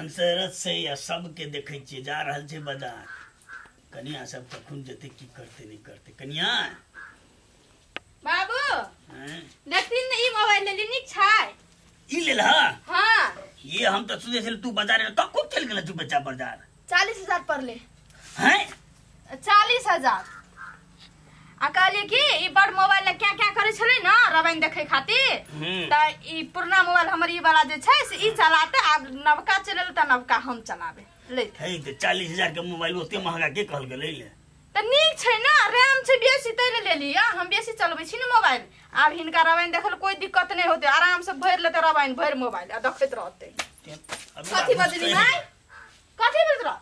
धनतेरस छै आ सबके देखै छियै जा रहल छै बाजार। कनिया सब कखन जेतै की करतै नहि करतै। कनिया बाबू देखथिन ने ई मोबाइल लेली नीक छै। ई लेलह? हां। ये हम त सोचै छली तू बाजार कखन चलि गेल तू बच्चा बाजार? 40,000 पड़ले। हैं? 40,000। आ कहलिए कि ई बड़ मोबाइल ले क्या क्या करे छलै ना रामायण देखे खातिर, त ई पुरना मोबाइल हमर ई वाला जे छै से ई चलाते, आब नवका चलल त नवका हम चलाबे ले। हे त 40,000 के मोबाइल ओते महंगा के कहल गेलै ले? त नीक छै ना, रैम छै बेसी तै ले लेली। हम बेसी चलबै छी ने मोबाइल। आब हिनका रामायण देखल कोई दिक्कत नहीं होते, आराम से भरि लेते रामायण भरि मोबाइल आ देखैत रहते। कथि बजली माई? कथि बजल रह?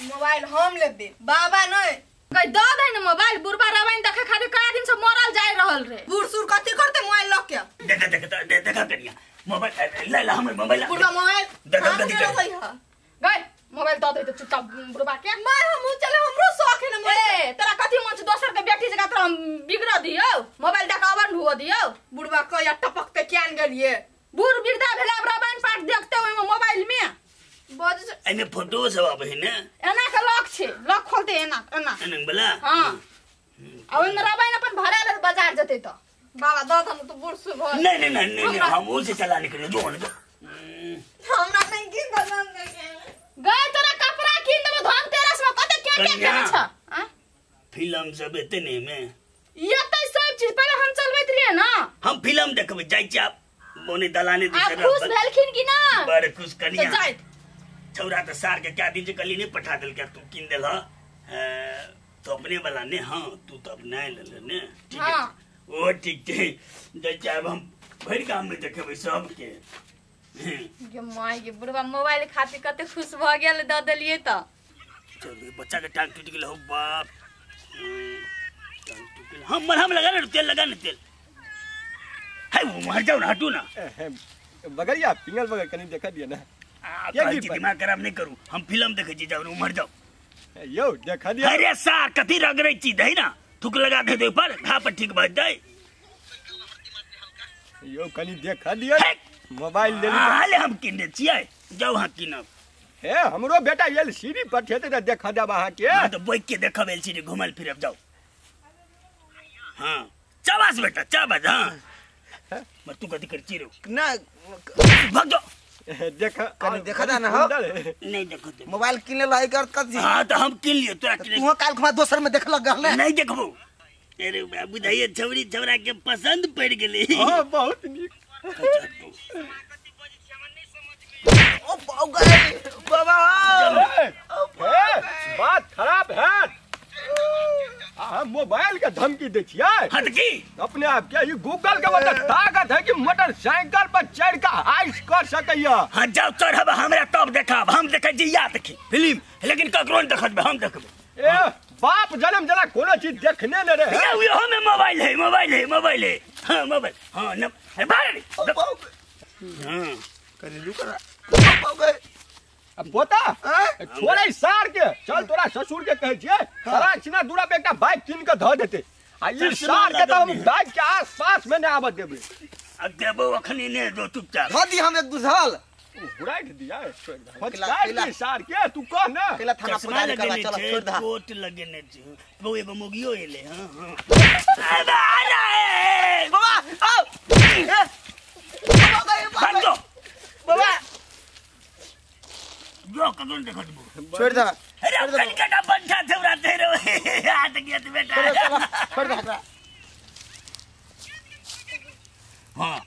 मोबाइल हम लेबे बाबा नहीं। गई the they ने मोबाइल, बुढ़बा रामायण देखे खातिर कया दिन से मरल जाय रहल रे। बूढ़ सूढ़ कथि करते मोबाइल लक के? देख देख देख कनिया मोबाइल ले ले हमर मोबाइल। बुढ़बा मोबाइल देख कथि कर गई मोबाइल the they त चुपचाप बुढ़बा के। माय हम चले हमरो शौक है ना मोबाइल। ए तोरा कथि मन छ दोसर के बेटी जगह तोरा हम बिगड़ दियौ, मोबाइल देख अवन हुआ दियौ। बुढ़बा कया टपकते क्यान गेलिए? बूढ़ वृद्धा भेला रामायण पाठ देखते ओइ मोबाइल में। बज एने फोटो सब आबै है ने? एना के लॉक छै, लॉक खोलते एना एना एना बला। हां आ ओइ में रामायण अपन भरा ले बाजार जते त। बाबा the हम तो बूढ़ सूढ़ भ। नहीं नहीं नहीं नहीं हम ओ से चला निकले जो ने हमरा नहीं की पसंद है। गए तोरा कपड़ा किन देबो धनतेरस में कते क्या क्या करे छ? आ फिल्म सब एते ने में एते सब चीज पहिले हम चलबैत रहिए ना। हम फिल्म देखबै जाय छी आप मोने दलाने दूसरे। खुश भेलखिन कि ना? बड़ खुश कनिया। जाय छौरा त सार के क्या दिन से कली नहीं पठा देल क्या तू किन देल तो अपने वाला ने। हां तू तो अपना ले ले ने। ठीक है ओ ठीक छै जाय छी अब हम भरि गाम में देखबै सबके। गे my गे बुढ़बा मोबाइल खातिर कते खुश भ गेल the देलिए त। चल बच्चा के टांग टूट गेल हो बाप। टांग टूट गेल। हम मरहम लगा ने तेल लगा ने तेल। है वो मर जाओ ना हटू ना। बगरिया पिंगल बगर कनी देखा दिया ना। ये दिमाग खराब नहीं करू, हम फिल्म देखे छी जाओ उमर जाओ। यो देखा दिया। अरे सार कथी रगड़ै छी दही ना थूक लगा के दे पर घा पर ठीक भ जाय। यो कनी देखा दिया मोबाइल ले ली। हाले हम किनने छियै जाओ हां किनब। हे हमरो बेटा एलसीडी पर ठेते त देखा देब अहाँ के। हां त बैठ के देखब एलसीडी घुमल फिरब जाओ। हां चाबास बेटा चाबास। हां मत तू कथी कर छी रे ना भाग जाओ। देखा कनी देखा दा ना हो। नहीं देखो मोबाइल किन ले कर कथी? हां त हम किन लियो तोरा किन। तू काल खमा दोसर में देखलक गल ने? नहीं देखबो। अरे बाबू दाई छौरी छौरा के पसंद पड़ गेलै। हां बहुत नीक। ओ गए बाबा। ए बात खराब है। हम मोबाइल के धमकी दै छियै। हट की अपने आप के ई गूगल के मतलब ताकत है कि मोटरसाइकिल पर चढ़ के आइस कर सकैया। हां जाओ चढ़ब हमरा तब देखब। हम देखै छी या देखी फिल्म लेकिन ककरो नहीं देखब हम देखब। ए बाप जन्म जना कोनो चीज देखने ने रहे। ये इहो में मोबाइल है मोबाइल है मोबाइल है। हां मोबाइल हां न बाहर रे। हां कनी रुक रहा। अब पोता छोड़े सार के चल तोरा ससुर के कहै छियै तोरा छिना दूरा पे एकटा बाइक किन के ध देते आ ई सार के त हम बाइक के आस पास में नै आबत देबै। आ देबो अखनी ने दो चुपचाप ध दी हम एक दूसर हुराइट दिया छोड़ सार के तू कह ना केला थाना पुजारी करवा चल छोड़ दा। कोट लगेने छै बौ एगो मोगियो एले। हां हां अरे बाबा आओ बाबा बाबा जो कदन देखो छोड़ दा। अरे कनकटा बंठा छौरा तेरो हाथ गया तू बेटा। छोड़ दा एकरा। हां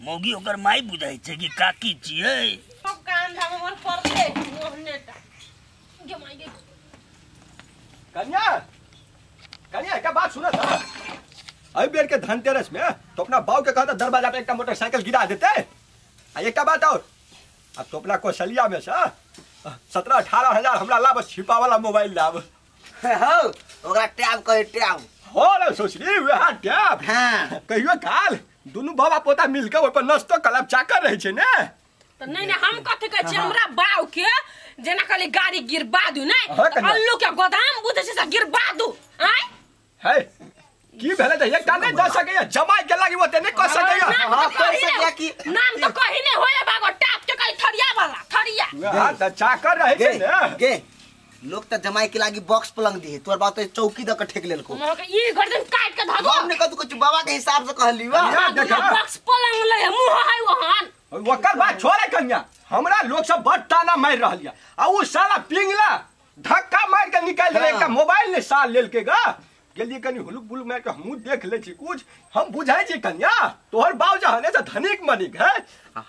मौगी ओकर माई बुझाइ छै कि काकी छियै। सब काम धाम हमर पड़ते मोहनेटा गे माई गे। कन्या कन्या एक बात सुनत एहि बेर के धनतेरस में तो अपना बाऊ के कहता दरवाजा पे एकटा मोटरसाइकिल गिरा देते। आ एकटा बात और आ तो अपना कौशलिया में से 17-18 हजार हमरा लाब छिपा वाला मोबाइल लाब। हो ओकरा टैब कहे टैब हो रे सोचली वह टैब। हां कहियो काल दुनू बाबा पोता मिल के ओइ पर नस्तो कलब चाकर रहे छै ने। त नहीं नहीं हम कथि कहै छी हमरा बाऊ के जेना कहली गाड़ी गिरबा दू नै अल्लू के गोदाम बुझै छै से गिरबा दू। आय है की भेलै त एकटा नै द सकैया जमाई के लागी ओते नै क सकैया। हां कर सकैया की नाम त कहि नै होय बागो टाप के कहि थरिया वाला थरिया। हां त चाकर रहै छै ने गे लोग त जमाई के लागी बॉक्स पलंग दिए तोर बात तो चौकी द के ठेक लेलको। मोह के ई गर्दन काट के धगो हम ने कतु कुछ बाबा के हिसाब से कहली वा बॉक्स पलंग ले मुंह है वहान ओकर बात छोड़े कन्या हमरा लोग सब बड़ ताना मार रहल या आ उ साला पिंगला धक्का मार के निकाल देले एकटा मोबाइल ने साल लेलके गा गेलिए कनी हुलुक बुलुक मार के हमहू देख ले छी कुछ हम बुझाई छी कन्या तोहर बाप जे हने से धनिक मनिक है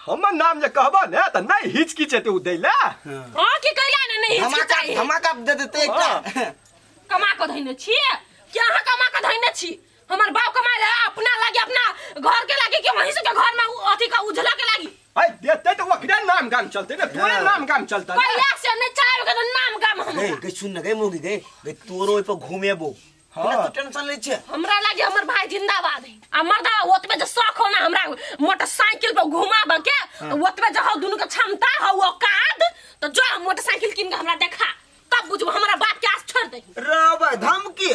हमर नाम जे कहबो ने त नहीं हिचकिचेते उ दैला। हां की कैला ने नहीं हिचकिचाई धमाका दे देते एकटा कमा के धइने छी के अहाँ कमा के धइने छी हमर बाप कमाए ले अपना लागी अपना घर के लागी के वहीं से के घर में अथी का उजला के लागी अरे देते तो ओकरे नाम गाम चलते ने तोरे नाम गाम चलता ने पहिला से नहीं चाहे के नाम गाम हम गए गए सुन न गए मोगी गए गए तोरो ओइ पर घुमेबो। हां तो टेंशन ले छे हमरा लागी हमर भाई जिंदाबाद है आ मर्दा ओतबे जे शौक हो ना हमरा मोटरसाइकिल पर घुमाब के ओतबे जे हो दुनु के क्षमता हो औकात तो जो मोटरसाइकिल किन के हमरा देखा तब बुझबो हमरा बाप के आस छोड़ दही रे धमकी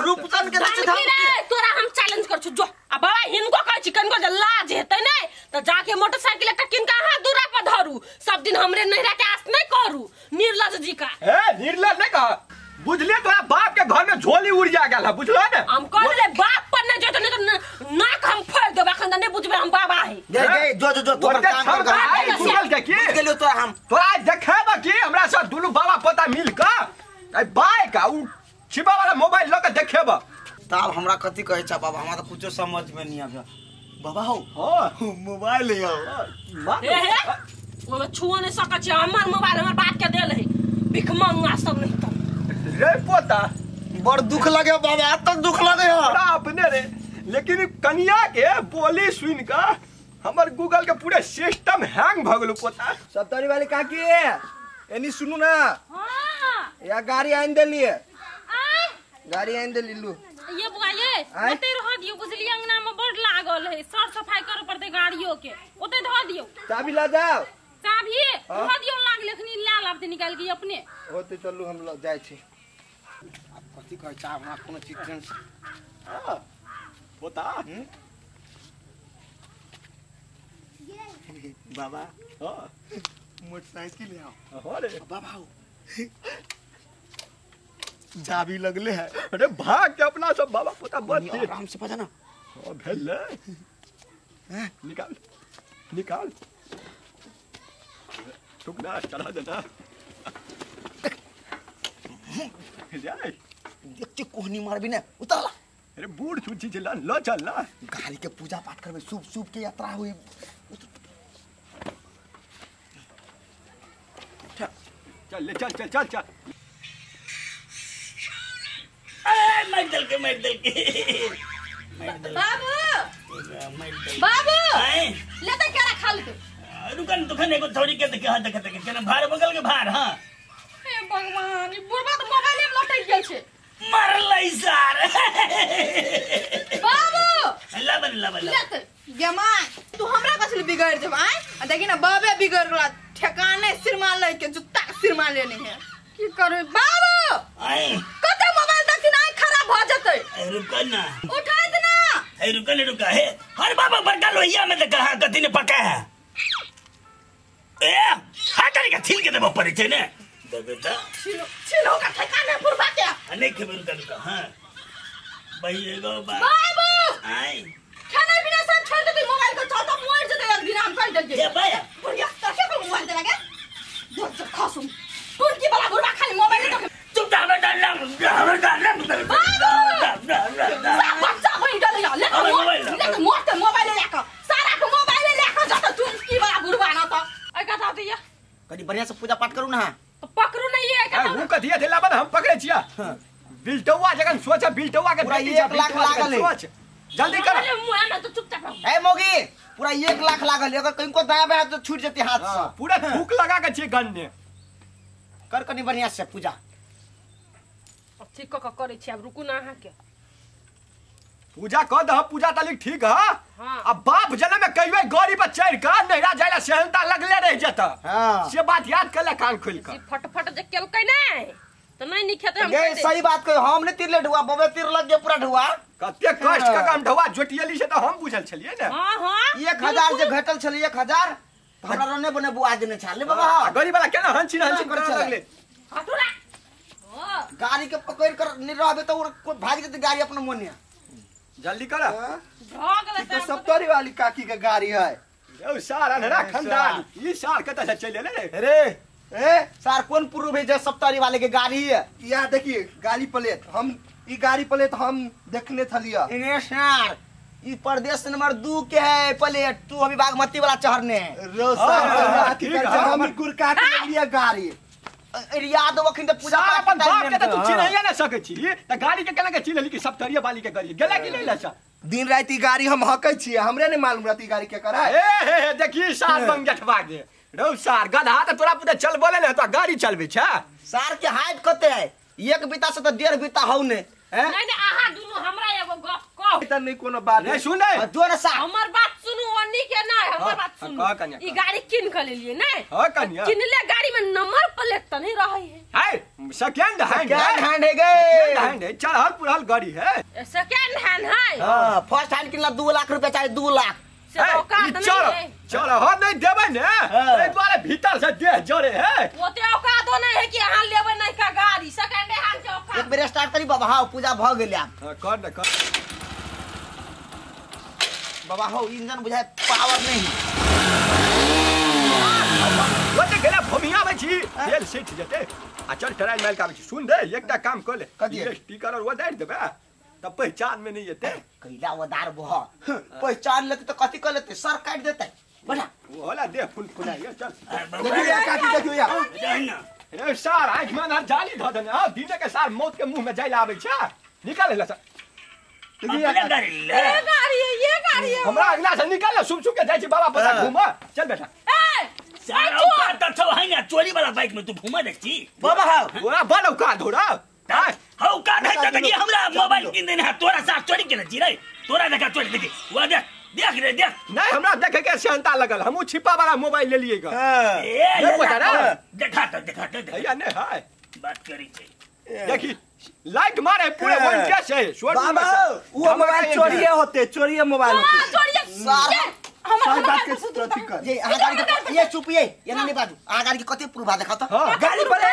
रूपचंद के धमकी रे तोरा हम चैलेंज कर छु जो आ बाबा हिनको कहै छी कनको जे लाज हेतै नै त जाके मोटरसाइकिल एकटा किन के अहाँ दूरा पर धरू सब दिन हमरे नैहरा के आस नै करू निर्लज जी का। ए निर्लज नै कह बुझलिए तोरा बाप के घर में झोली उड़ जा गेल है बुझलो ने हम कहले बाप पर नै जेतै नै त नाक हम फोड़ देब अखन नै बुझबे हम बाबा है गे गे जो जो जो तोर काम कर गूगल के की गेलियो तोरा हम तोरा देखेब की हमरा सब दुनु बाबा पोता मिल के ए बाइक आ उ छिपा वाला मोबाइल ल के देखेब तब हमरा कथि कहै छ बाबा हमरा त कुछो समझ में नहीं आबे बाबा हो हां मोबाइल ले आओ हे हे ओमे छुओ नै सकै छी हमर मोबाइल हमर बाप के देल है भिखमंगा सब नहीं त रे पोता बड़ दुख लगे बाबा त दुख लगे हमरा अपने रे लेकिन कन्या के बोली सुन के हमर गूगल के पूरा सिस्टम हैंग भ गेल पोता। सप्तरी वाली काकी एनी सुनू ना। हां या गाड़ी आइन देलिए गाड़ी आइन देली लू ये बुआ ये ओते रह दियो बुझलिए अंगना में बड़ लागल है साफ सफाई करे पड़ते गाड़ियों के ओते धो दियो चाबी ला जाओ चाबी धो दियो लागल अखनी ला लाबते निकाल के अपने ओते चलू हम ल जाय छी। अब कथि कहै छ हमरा कोनो चीज टेंशन। हां पोता बाबा हां मोटरसाइकिल ले आओ। हां रे बाबा चाबी लगले है। अरे भाग के अपना सब बाबा पोता बच आराम से पता ना हां भेल निकाल निकाल ठुकना चढ़ा देना जाए देखते कोहनी मारबी ने उतारला। अरे बूढ़ छुची चला लो चल ना गाड़ी के पूजा पाठ करबे शुभ शुभ के यात्रा हुई। चल ले चल चल चल चल मार दल के बाबू बाबू ले त केरा खा ले रुकन दुखन एगो थोड़ी के देख देख देख केना भार बगल के भार। हां हे भगवान ई बुढ़बा त मोबाइल में लटक गेल छै मरलै सार बाबू लबन लबन ले त गमा तू हमरा कसले बिगड़ जब आय आ देखी ना बाबे बिगड़ गेला ठेकाने सिरमा ले के जुत्ता सिरमा लेने है की करे बाबू आय कते मोबाइल देखी ना खराब भ जतै। रुकन ना उठा देना। ए रुकन रुका हे हर बाबा बड़का लोहिया में त कहां कथि ने पका है ए हट के छिल के देबो पड़ै छै ने देबे त छिलो छिलो का ठेकाने बुढ़बा के नहीं खेबे रुका रुका। हां भाई एगो बाबू आय खाना पीना सब छोड़ देते मोबाइल को चल तो मर जते एक दिन हम कह देलिए ए भाई बुढ़िया तके को मोबाइल दे लगे बहुत से खसुम टुनकी वाला बुढ़बा खाली मोबाइल देख चुप जा बेटा ना बेटा ना बाबू बच्चा होई डले ले ले मोर मोबाइल ले के सारा को मोबाइल ले के जत टुनकी वाला बुढ़बा ना त ए कथा दिया कनी बढ़िया से पूजा पाठ करू ना। तो पकड़ू नहीं ये कथा उ कथिया थे लाबन हम पकड़े छिया बिलटौआ जगन सोच बिलटौआ के बेटी 1 लाख लागल है सोच जल्दी कर। अरे मुंह में तो चुपचाप रहो। ए मोगी पूरा 1 लाख लागल अगर कहीं दाया बाया तो छूट जती हाथ से पूरा थूक लगा के छे गन्ने कर कनी बढ़िया से पूजा अब ठीक क करे छी अब रुकू ना अहाँ के पूजा क दह पूजा तालिक ठीक है। हां अब बाप जना में कहियो गाड़ी पर चढ़ के नैरा जाइला सेहनता लगले रह जता। हां से बात याद कर ले कान खोल के फटफट जे केलकै नै तो नहीं निखेते हम गए सही बात कह हम ने तीर ले ढुआ बबे तीर लग गया पूरा ढुआ। कते कष्ट का काम ढवा जोटियली से त हम बुझल छलिए ने। हां हां 1000 जे घटल छलै 1000 हमरा रने बने बुआ देने छले बाबा। गरीब वाला केना हंसी हंसी करे लगले। हटुरा गाड़ी के पकड़ कर नहीं रहबे तो कोई भाग जेते गाड़ी अपना मोने। जल्दी कर भग तो सप्तरी वाली काकी के गाड़ी है। ओ सार अनहरा खानदान ई सार कत से चल एले रे। अरे ए सार कोन प्रूफ है जे सप्तरी वाले के गाड़ी है? या देखिए गाड़ी प्लेट, हम ई गाड़ी प्लेट हम देखने थलिया। इने सार ई प्रदेश नंबर 2 के है प्लेट, तू अभी बागमती वाला चढ़ने है। रो सार हम गुरका के लिए गाड़ी याद वखिन त पूजा पाठ अपन बाप के त तू चिन्हैया ना सकै छी त गाड़ी के केना के चिन्हली कि सप्तरिया वाली के गाड़ी गेला कि नहीं लसा। दिन राति गाड़ी हम हकै छी, हमरे नहीं मालूम रहती गाड़ी के करा। ए हे देखी सार बंगठवा के रौ सार गधा त तोरा पुते चल बोले ने तो गाड़ी चलबे छ। सार के हाइट कते है? 1 बीता से त 1.5 बीता हौ ने। नहीं नहीं आहा दुनु हमरा एगो गप कह त नहीं कोनो बात नहीं सुने जो न सार हमर बात सुनू ओनी के नहीं हमर बात सुनू। ई गाड़ी किन के लेलिए नहीं? हां कन्या किनले गाड़ी में नंबर प्लेट त नहीं रहे है। हाय सेकंड हैंड सेकंड हैंड है गे, हैंड है चढ़ल पुरल गाड़ी है, सेकंड हैंड है। हां फर्स्ट हैंड किनला 2 लाख रुपया चाहे 2 लाख से औकात नहीं है। चल हो नहीं देबै ने एहि दुआरे भीतर से देह जरे है। ओते औकातो नहीं है कि अहाँ लेबै नहीं का गाड़ी सेकंड हैंड के औकात। एक बेर स्टार्ट करी बाबा। हां पूजा भ गेल आब। हां कर न कर बाबा। हो इंजन बुझाय पावर नहीं ओते गेला भूमिया आबै छी तेल सठि जेतै। आ चल ट्रायल मारि के आबै छी। सुन दे एकटा काम क ले, ये स्टिकर और वो दाइर देबै तब पहचान में नहीं जेते। कैला वदार बह पहचान लेते तो कथि कर लेते, सर काट देते। बढ़ा वो होला दे फुल फुलाइए चल। देखियो या काकी देखियो या रे सार आँख में ना जाली ध देने। हां दिने के सार मौत के मुंह में जाइल आबै छ। निकाल ले सर देखियो या गाड़ी ये गाड़ी है, ये गाड़ी है हमरा अगला से निकाल ले। सुप सुप के जाय छी बाबा पता घूम। चल बेटा ए सार औकात त छौ है ना चोरी वाला बाइक में तू घुमा देख छी बाबा। हां ओरा बड़ औकात धोरा हौ का है त देखी हमरा मोबाइल किन देने है तोरा साथ चोरी केने छी रे। तोरा देखा चोरी देखी वो देख देख रे देख नहीं हमरा देखे के सेंता लगल हमू छिपा वाला मोबाइल ले लिए ग। ए नहीं पता ना देखा त देखा त भैया नहीं है बात करी छै। देखी लाइट मारे पूरे वन कैश है शोर बाबा। वो मोबाइल चोरीए होते, चोरीए मोबाइल होते। चोरीए हमर बात के प्रति कर ये अहाँ गाड़ी के ये चुप ये ये नहीं बाजू। अहाँ गाड़ी के कते प्रूफ देखा त गाड़ी पर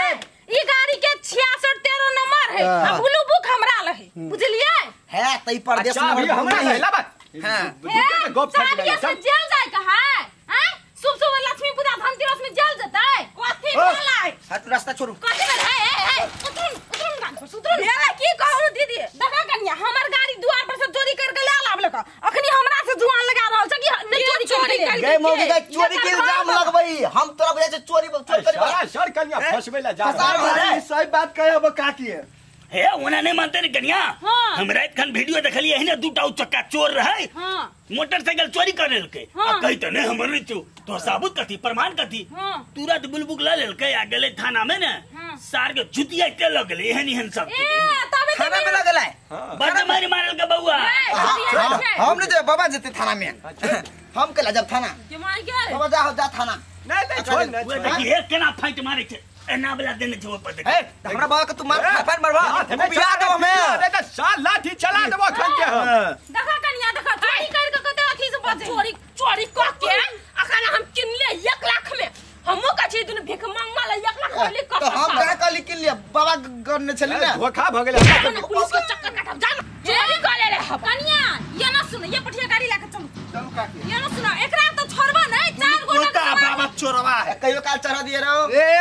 ई गाड़ी के 6613 नंबर है आ ब्लू बुक हमरा लहे बुझलिए है त ई परदेश नंबर हमरा लहे बा। हां गप छट ले से जेल जाय के है हैं सुबह सुबह लक्ष्मी पूजा धनतेरस में जेल जतै कथि भेलै? हट रास्ता छोड़ू कथि भेलै? ए ए उतरुन उतरुन गाड़ी पर उतरुन भेलै की कहू दीदी देखा कन्या हमर गाड़ी दुआर पर से चोरी कर के ले आबले क अखनी हमरा से जुआन लगा रहल छै कि नहीं चोरी कर गए मौगी गए चोरी के इल्जाम लगबई हम तोरा बुझै छै चोरी चोरी करी सर कन्या फसबै ला जा सही बात कहे अब काकी है हे ओना नहीं मानते रे कन्या। हम रात खन वीडियो देखलिए है ना दूटा उचक्का चोर रहे मोटरसाइकिल चोरी कर लेलकै आ कहि त नहीं हमर नहीं छौ तो साबुत कथी प्रमाण कथी तुरंत बुलबुक ल लेलकै आ गेलै थाना में ने सार के जुतिया के लग गेलै एहन एहन सब ए तबे थाना में लगलै बड मारि मारल के बउआ। हम नहीं जेबै बाबा जेते थाना में हम केला जब थाना के मार के बाबा जा जा थाना नहीं नहीं छोड़ नहीं देखी एक केना फाइट मारै छै एना वाला देने छै ऊपर देख ए हमरा बाबा के तू मार फाइट मरवा बिया देबो हमे त साल लाठी चला देबो खन के हम देखा कन्या देखा चोरी कर के कते अथी से बचे चोरी चोरी क के अखन हम किनले 1 लाख में हमो का छी दुनु भीख मांगवा ले 1 लाख ले क तो हम का कहली किन लिया बाबा गन्ने छली ना धोखा भ गेलै पुलिस के चक्कर काटब जान चोरी क ले रे कन्या ये ना सुन ये पठिया गाड़ी लाके चलू चलू काकी ये ना सुन एकरा तो छोड़बा नहीं चार गोटा बाबा चोरवा है कहियो काल चढ़ा दिए रहो ए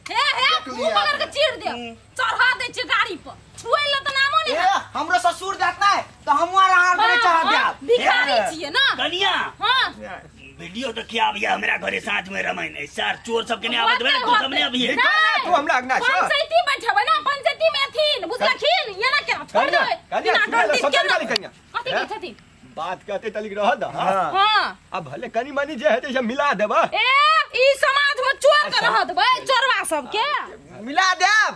हे हे मुंह पकड़ के चीर दे चढ़ा दे छी गाड़ी पर छुए ल त नामो नहीं ए हमरो ससुर जात ना त हमहु आर हार में चढ़ा देब भिखारी छिए ना कन्या। हां वीडियो देखिए आबिया हमरा घरे साँझ में रामायण सार चोर सब के नहीं आवत बे तू सब नहीं अभी तू हमरा अगना छ पंचायती बैठबै ना पंचायती में अथिन बुझलखिन ये ना केना छोड़ देबै कन्या कथि कहै छथिन बात कहते तलिक रह द। हां अब भले कनी मनी जे हेतै से मिला देबा ए ई समाज में चोर के रह देबै चोरवा सब के मिला देब।